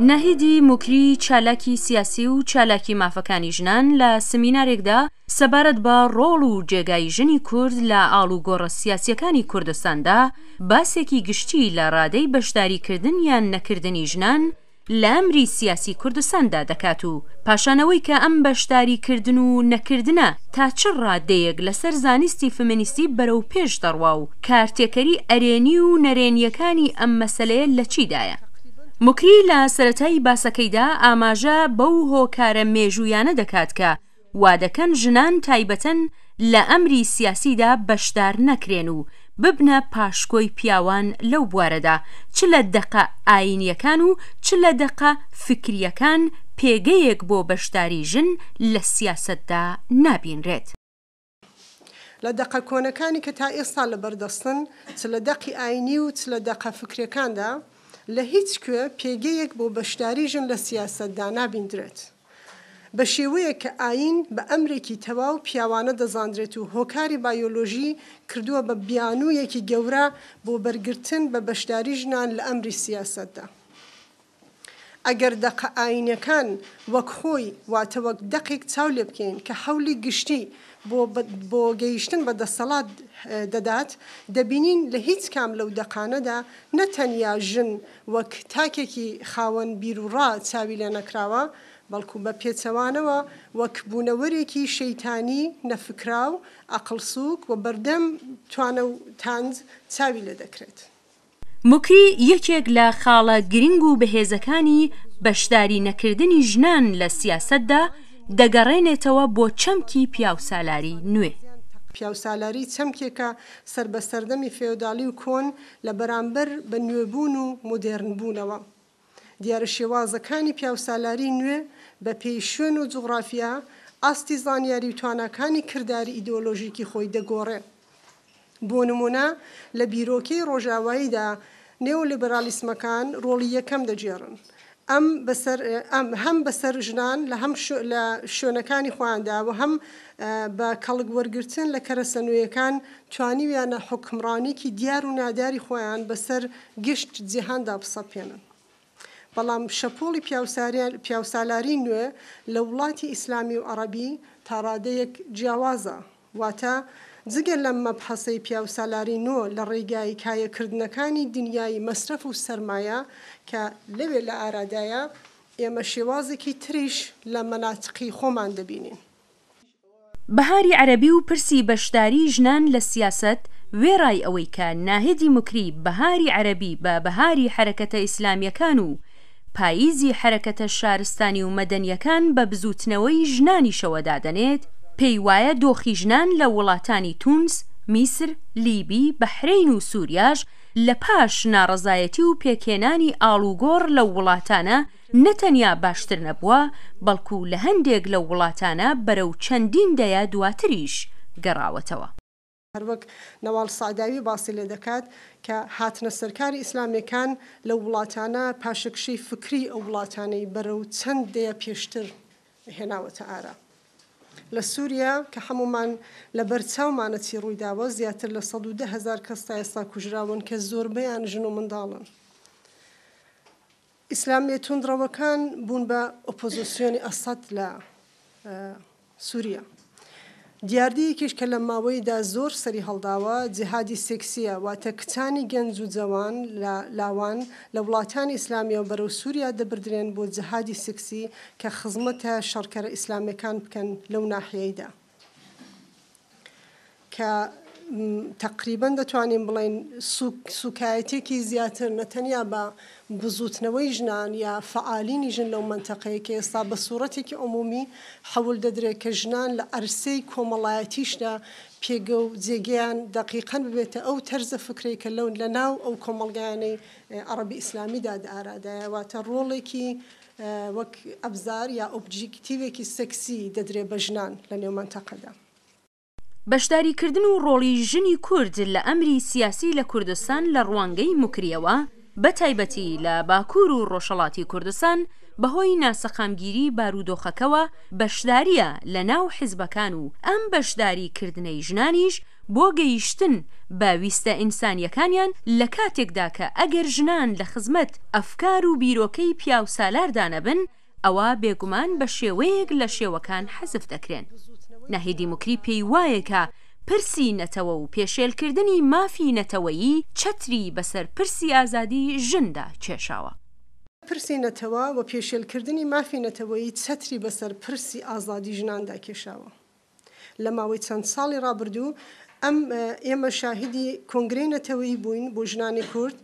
ناهیدی موکری چالاکی سیاسی و چالاکی مافەکانی ژنان لە سمینارێکدا سەبارەت بە ڕۆڵ و جێگای ژنی کورد لە ئاڵوگۆڕە سیاسییەکانی کوردستاندا باسێکی گشتی لە ڕادەی بەشداریکردن یان نەکردنی ژنان لە ئەمری سیاسی کوردستاندا دەکات و پاشان ئەوەی کە ئەم بەشداری کردن و نەکردنە تا چ ڕادەیەک لەسەر زانستی فمنیستی بەرەو پێش دەڕوا و کارتێکەری ئەرێنی و نەرێنییەکانی ئەم مەسەلەیە لە چیدایە. موکری لە سەرەتای باسەکەیدا ئاماژە بەو هۆکارە مێژوویانە دەکات کە وادەکەن ژنان تایبەتەن لە ئەمری سیاسیدا بەشدار نەکرێن و ببنە پاشکۆی پیاوان لەو بوارەدا، چ لە دەقە ئایینییەکان و چ لە دەقە فیکرییەکان پێگەیەک بۆ بەشداری ژن لە سیاسەتدا نابینرێت. لە دەقە کۆنەکانی کە تا ئێستا لەبەردەستن، چ لە دەقی ئایینی و چ لە دەقە فکرییەکاندا، لە هیچ کوێ پێگەیەک بۆ بەشداری ژن لە سیاسەتدا نابیندرێت. بە شێوەیەک کە ئایین بە ئەمرێکی تەواو پیاوانە دەزاندرێت و هۆکاری بایۆلۆژی کردووە بە بیانوویەکی گەورە بۆ بەرگرتن بە بەشداری ژنان لە ئەمری سیاسەتدا. ئەگەر دەقە ئایینیەکان وەک خۆی واتە وەک دەقێک چاو لێ بکەین کە حەولی گشتی بۆ بۆ گەیشتن بە دەسەڵات دەدات، دەبینین لە هیچ کام لەو دەقانەدا نە تەنیا ژن وەک تاکێکی خاوەن بیروڕا چاوی لێ نەکراوە، بەڵکو بە پێچەوانەوە وەک بوونەوەرێکی شەیتانی نەفکراو، عەقڵ سووک و بەردەم توانە و تانج چاوی لێ دەکرێت. موکری یەکێک لە خاڵە گرنگ و بەهێزەکانی بەشداری نەکردنی ژنان لە سیاسەتدا دەگەڕێنێتەوە بۆ چەمکی پیاوسالاری نوێ. پیاوسالاری چەمکێکە سەر بە سەردەمی فێۆدالی و کۆن لە بەرامبەر بە نوێبوون و مۆدێرنبوونەوە. دیارە شێوازەکانی پیاوسالاری نوێ بە پێی شوێن و جوغرافیا، ئاستی زانیاری و تواناکانی کرداری ئیدۆلۆژیکی خۆی دەگۆڕێ. بۆ نموونە لە بیرۆکەی ڕۆژاواییدا نێۆلیبرالیسمەکان ڕۆڵی یەکەم دەگێڕن. ئەم بەسەر ئەم هەم بەسەر ژنان لە هەم لە شوێنەکانی خۆیاندا و هەم بە کەڵک وەرگرتن لە کەرەسە نوێیەکان توانیویانە حوکمڕانیکی دیار و نادیاری خۆیان بەسەر گشت جیهاندا بسەپێنن. بەڵام شەپۆڵی پیاوسالاری نوێ لە وڵاتی ئیسلامی و عەڕەبی تا ڕادەیەک جیاوازە. واتە جگە لەم مەبحەسەی پیاوسالاری نۆ لە ڕێگای کایەکردنەکانی دنیای مەسرەف و سەرمایە کە لەوێ لە ئارادایە، ئێمە شێوازێکی تریش لە مەناتقی خۆمان دەبینین. بەهاری عەرەبی و پرسی بەشداریی ژنان لە سیاسەت، وێڕای ئەوەی کە ناهیدی موکری بەهاری عەرەبی بە بەهاری حەرەکەتە ئیسلامییەکان و پاییزی حەرەکەتە شارستانی و مەدەنییەکان بە بزووتنەوەی ژنانیشەوە دادەنێت، پێی وایە دۆخی ژنان لە وڵاتانی تونس، میسر، لیبی، بەحرەین و سووریاش لە پاش ناڕەزایەتی و پێکهێنانی ئاڵوگۆڕ لەو وڵاتانە نە تەنیا باشتر نەبووە، بەڵکو لە هەندێک لەو وڵاتانە بەرەو چەندین دەیە دواتریش گەڕاوەتەوە. هەروەک نەواڵ سەعداوی باسی لێ دەکات کە هاتنە سەرکاری ئیسلامیەکان لەو وڵاتانە پاشەکشەی فکری ئەو وڵاتانەی بەرەو چەند دەیە پێشتر هێناوەتە ئارا. لە سوریا کە هەموومان لە بەرچاومانە چی ڕوویداوە زیاتر لە 110 هەزار کەس تا ئێستا کوژراون کە زۆربەیان ژن و منداڵن. ئیسلامیە توندڕەوەکان بوون بە ئۆپۆزسیۆنی ئەسەد لە سوریا. دیاردەیەکیش کە لەم ماوەیدا زۆر سەری هەڵداوە جیهادی سێکسییە، واتە کچانی گەنج و جەوان لە لاوان لە وڵاتانی ئیسلامییەوە بەرەو سوریا دەبردرێن بۆ جیهادی سێکسی کە خزمەتە شەڕکەرە ئیسلامییەکان بکەن لەو ناحیەیدا. کە تەقریبەن دەتوانین بڵێین سووکایەتیەکی زیاتر نە تەنیا بە بزووتنەوەی ژنان یا فەعالینی ژن لەو مەنتەقەیە کە ئێستا بە سووڕەتێکی عموومی حەول دەدرێ کە ژنان لە عەرسەی کۆمەڵایەتیشدا پێگە و جێگەیان دەقیقەن ببێتە ئەو تەرزە فکرەی کە لەو لە ناو ئەو کۆمەڵگایانەی عەڕەبی ئیسلامیدا دە ئارادایە واتە ڕۆڵێکی وەک ئەبزار یا ئۆبجیکتیوێکی سێکسی دەدرێ بە ژنان لە نێو مەنتەقەدا. بەشداریکردن و ڕۆڵی ژنی کورد لە ئەمری سیاسی لە کوردستان لە ڕوانگەی موکرییەوە، بە تایبەتی لە باکوور و ڕۆژهەڵاتی کوردستان، بەهۆی ناسەقامگیری بارودۆخەکەوە بەشدارییە لە ناو حزبەکان و ئەم بەشداری کردنەی ژنانیش بۆ گەیشتن بە ویستە ئینسانیەکانیان لە کاتێکدا کە ئەگەر ژنان لە خزمەت ئەفکار و بیرۆکەی پیاوسالاردا نەبن ئەوا بێگومان بە شێوەیەک لە شێوەکان حەزف دەکرێن. ناهیدی موکری پێی وایە کە پرسی نەتەوە و پێشێلکردنی مافی نەتەوەیی چەتری بەسەر پرسی ئازادی ژندا کێشاوە. پرسی نەتەوە و پێشێلکردنی مافی نەتەوەیی چەتری بەسەر پرسی ئازادی ژناندا کێشاوە. لە ماوەی چەند ساڵی ڕابردوو ئەم ئێمە شاهیدی کۆنگرەی نەتەوەیی بووین بۆ ژنانی کورد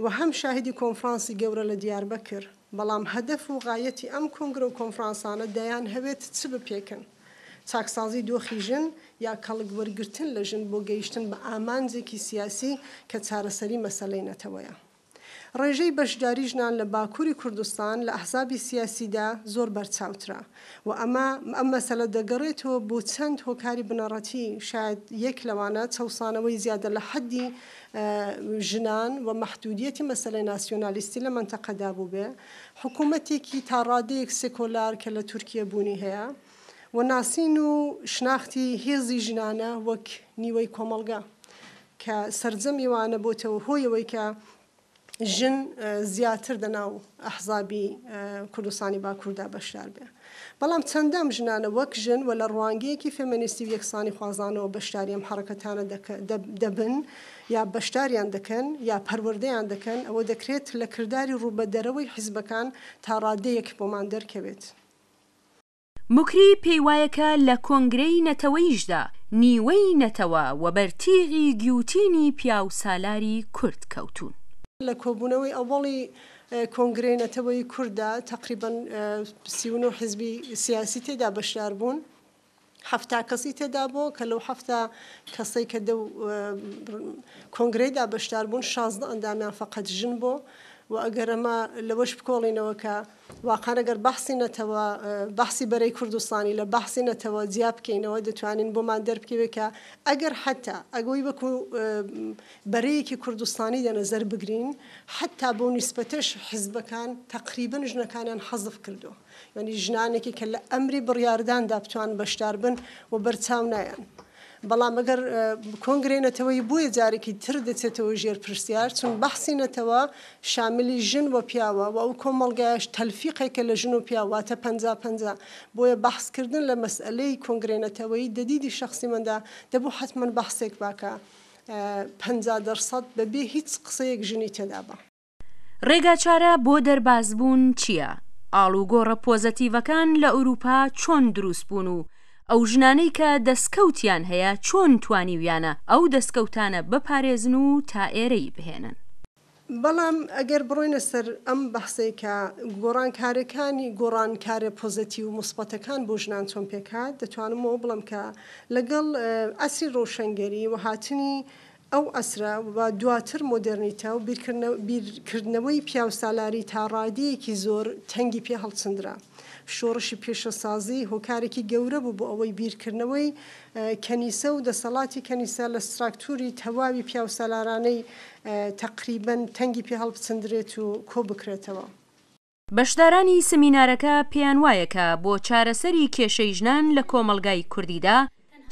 و هەم شاهیدی کۆنفرانسی گەورە لە دیاربەکر، بەڵام هەدەف و غایەتی ئەم کۆنگرە و کۆنفرانسانە دەیانهەوێت چ بپێکن؟ چاکسازی دۆخی ژن یا کەڵک وەرگرتن لە ژن بۆ گەیشتن بە ئامانجێکی سیاسی کە چارەسەری مەسەلەی نەتەوەیە. ڕێژەی بەشداری ژنان لە باکووری کوردستان لە ئەحزابی سیاسیدا زۆر بەرچاوترە و ئەمە ئەم مەسەلە دەگەڕێتەوە بۆ چەند هۆکاری بنەڕەتی شایەد یەک لەوانە چەوسانەوەی زیادە لە حەدی ژنان و مەحدودیەتی مەسەلەی ناسیۆنالیستی لە مەنتەقەدا بووبێ، حکوومەتێکی تا ڕادەیەک سێکۆلار کە لە تورکیە بوونی هەیە و ناسین و شناختی هێزی ژنانە وەک نیوەی کۆمەڵگە. کە سەرجەمی وانە بۆتە هۆی ئەوەی کە ژن زیاتر دەناو ئەحزابی کوردستانی باکووردا بەشدار بێ. بەڵام چەندە ئەم ژنانە وەک ژن و لە ڕوانگەیەکی فێمێنیستی و یەکسانیخوازانەوە بەشداری ئەم حەڕەکەتانە دەبن یا بەشداریان دەکەن یا پەروەردەیان دەکەن، ئەوە دەکرێت لە کرداری ڕووبەدەرەوەی حیزبەکان تا ڕادەیەک بۆمان دەرکەوێت. موکری پێی وایە کە لە کۆنگرەی نەتەوەییشدا نیوەی نەتەوە وەبەر تیغی گیوتینی پیاوسالاری کورد کەوتوون. لە کۆبوونەوەی ئەوەڵی کۆنگرەی نەتەوەیی کورددا تەقریبەن 39 حیزبی سیاسی تێدا بەشدار بوون. 70 کەسی تێدا بوو کە لەو 70 کەسەی کە دەو کۆنگرەیدا بەشدار بوون 16 ئەندامیان فەقەت ژن بوو و ئەگەر ئەمە لەوەش بکۆڵینەوە کە واقعەن ئەگەر بەحسی نەتەوە، بەحسی بەرەی کوردستانی لە بەحسی نەتەوە جیا بکەینەوە دەتوانین بۆمان دەربکەوێت کە ئەگەر حەتا ئەگەوی وەکو بەرەیەکی کوردستانی دە نەزەر بگرین حەتا بەو نیسبەتەش حیزبەکان تەقریبەن ژنەکانیان حەزف کردووە یانی ژنانێکی کە لە ئەمری بڕیارداندا بتوان بەشدار بن و بەرچاو نایەن. بەڵام ئەگەر کۆنگرەی نەتەوەیی بۆیە جارێکی تر دەچێتەوە ژێر پرسیار، چون بەحسی نەتەوە شاملی ژن و پیاوە و ئەو کۆمەڵگایەش تەلفیقێکە لە ژن و پیاو واتە 50 50 بۆیە بەحس کردن لە مەسئەلەی کۆنگرەی نەتەوەیی دە دیدی شەخسی مندا دەبوو حەتمەن بەحسێک با کە 50 دەرسەد بە بێ هیچ قسەیەک ژنی تێدا با. ڕێگاچارە بۆ دەربازبوون چییە؟ ئاڵوگۆڕە پۆزەتیڤەکان لە ئەوروپا چۆن دروست بوون و ئەو ژنانەی کە دەستکەوتیان هەیە چۆن توانیویانە ئەو دەستکەوتانە بپارێزن و تا ئێرەی بهێنن؟ بەڵام ئەگەر بڕۆینە سەر ئەم بەحسەی کە گۆڕانکارەکانی گۆڕانکارە پۆزەتیو و موسبەتەکان بۆ ژنان چۆن پێکهات، دەتوانم ئەوە بڵێم کە لەگەڵ عەسری ڕۆشەنگەری و هاتنی ئەو عەسرە و دواتر مۆدێرنیتە و بیرکردنەوەی پیاوسالاری تا ڕادەیەکی زۆر تەنگی پێ هەڵچندرا. شۆڕشی پیشەسازی هۆکارێکی گەورە بوو بۆ ئەوەی بیرکردنەوەی کەنیسە و دەسەڵاتی کەنیسە لە ستراکتوری تەواوی پیاوسالارانەی تەقریبەن تەنگی پێ هەڵبچندرێت و کۆبکرێتەوە. بەشدارانی سمینارەکە پێیان وایە کە بۆ چارەسەری کێشەی ژنان لە کۆمەڵگای کوردیدا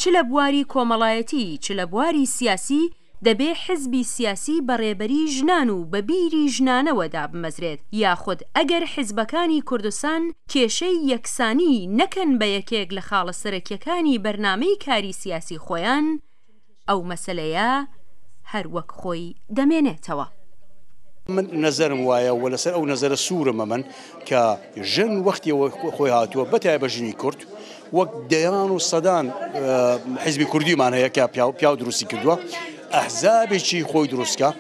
چ لە بواری کۆمەڵایەتی چ لە بواری سیاسی دەبێ حزبی سیاسی بە ڕێبەری ژنان و بە بیری ژنانەوە دابمەزرێت یاخود ئەگەر حزبەکانی کوردستان کێشەی یەکسانی نەکەن بە یەکێک لە خاڵە سەرەکیەکانی بەرنامەی کاری سیاسی خۆیان ئەو مەسەلەیە هەر وەک خۆی دەمێنێتەوە. من نەزەرم وایە و لەسەر ئەو نەزەرە سوورم ئەمن کە ژن وەختی خۆی هاتووە بەتایبە ژنی کورد وەک دەیان و سەدان حیزبی کوردیمان هەیە کە پیاو دروستی کردووە ئەحزابێکی خۆی دروستکە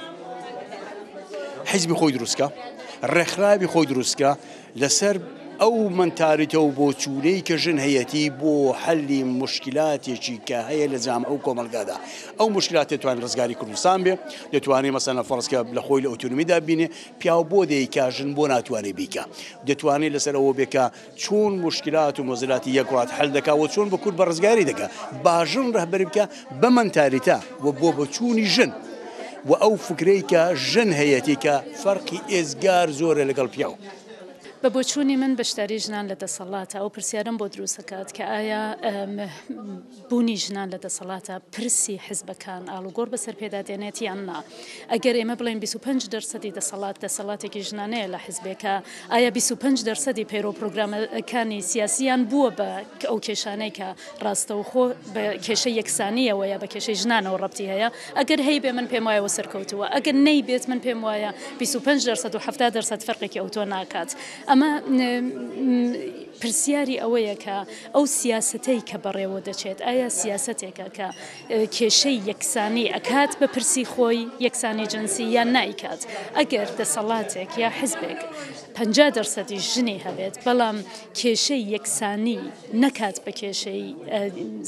حیزبی خۆی دروستکە ڕێکخراوی خۆی دروستکە لەسەر ئەو مەنتالیتە و بۆچوونەی کە ژن هەیەتی بۆ حەلی موشکیلاتێکی کە هەیە لە جامعە و کۆمەڵگادا ئەو موشکیلات دەتوانێت ڕزگاری کوردستان بێ دەتوانێت مەسەلەن فەرز کە لە خۆی لە ئۆتۆنۆمیدا بینێ پیاو بۆ دەیکا ژن بۆ ناتوانێت بیکا دەتوانێت لەسەر ئەوە بێ کە چۆن موشکیلات و مۆزلاتی یەک وڵات حەل دەکا و چۆن بە کورد بە ڕزگاری دەکا با ژن ڕەهبەری بکا بە مەنتالیتە و بۆ بۆچوونی ژن و ئەو فکرەی کە ژن هەیەتی کە فەرقی ئێجگار زۆرە لەگەڵ پیاو. بە بۆچوونی من بەشداری ژنان لە دەسەڵاتە ئەو پرسیارەم بۆ دروست ئەکات کە ئایا بوونی ژنان لە دەسەڵاتە پرسی حزبەکان ئاڵوگۆڕ بەسەر پێدا دێنێت یان نا؟ ئەگەر ئێمە بڵێین 25 دەرسەدی دەسەڵات دەسەڵاتێکی ژنانەیە لە حزبێکا ئایا 25 دەرسەدی پەیرۆ پرۆگرامەکانی سیاسیان بووە بە ئەو کێشانەی کە ڕاستەوخۆ بە کێشەی یەکسانییەوە یا بە کێشەی ژنانەوە ڕەبتی هەیە؟ ئەگەر هەیبێ من پێم وایە سەرکەوتووە، ئەگەر نەیبێت من پێم وایە 25 دەرسەد و 70 دەرسەد فەرقێکی ئەوتۆ ناکات. ئەمە پرسیاری ئەوەیە کە ئەو سیاسەتەی کە بەڕێوە دەچێت ئایا سیاسەتێکە کە کێشەی یەکسانی ئەکات بە پرسی خۆی یەکسانی جنسی یان نایکات؟ ئەگەر دەسەڵاتێک یا حزبێک 50 دەرسەدی ژنی هەبێت بەڵام کێشەی یەکسانی نەکات بە کێشەی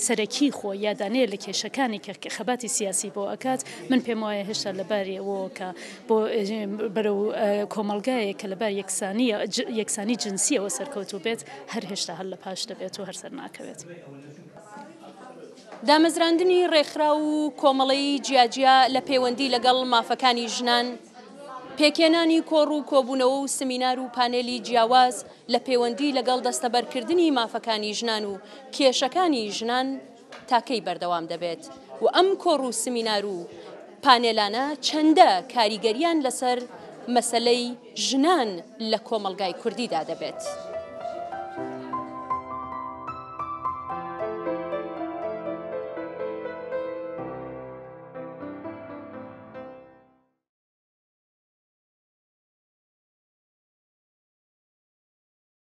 سەرەکی خۆی یا دانەیە لە کێشەکانی کە خەباتی سیاسی بۆ ئەکات، من پێم وایە هێشتا لە باری ئەوەوە کە بۆ بەرەو کۆمەڵگایەک کە لە باری یەکسانی یەکسانی جنسیەوە سەرکەوتوو بێت هەر هێشتا هەر لە پاش دەبێت و هەر سەرناکەوێت. دامەزراندنی ڕێکخراو و کۆمەڵەی جیاجیا لە پێوەندی لەگەڵ مافەکانی ژنان، پێکهێنانی کۆڕ و کۆبوونەوە و سمینار و پانێلی جیاواز لە پێوەندی لەگەڵ دەستەبەرکردنی مافەکانی ژنان و کێشەکانی ژنان تا کەی بەردەوام دەبێت و ئەم کۆڕ و سمینار و پانێلانە چەندە کاریگەریان لەسەر مەسەلەی ژنان لە کۆمەڵگای کوردیدا دەبێت؟